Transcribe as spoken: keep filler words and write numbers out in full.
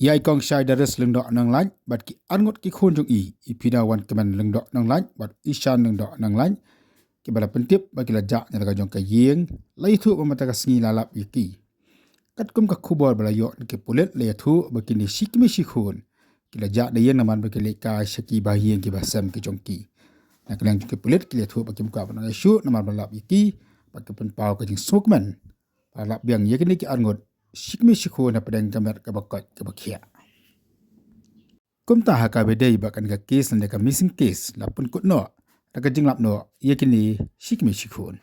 Ïa i kong Shai Darius Lyngdoh Nonglait bad ki arngut ki khun jong i, i Pinawan Kmen Lyngdoh Nonglait bad Ishan Lyngdoh Nonglait, kiba la pyntip ba ki la jah na ka jong ka ïing, la ïathuh ba mynta ka sngi la lap ïa ki. Katkum ka khubor ba la ïoh na ki pulit, la ïathuh ba kine shi kmie shi khun ki la jah da ïing namar ba ki leit kai sha ki bahaïing kiba sem ki jong ki. Na ka liang jong ki pulit ki la ïathuh ba kim kwah ban ai shuh namar ba la lap ïa ki, ba ki pynpaw ka jingsngewkmen ba la lap biang ïa kine ki arngut shi kmie shi khun hapdeng ka met kaba koit kaba khiah. Kumta ha kaba ïadei bad kane ka case lane ka missing case, la pynkut noh da ka jinglap noh ïa kine shi kmie shi khun.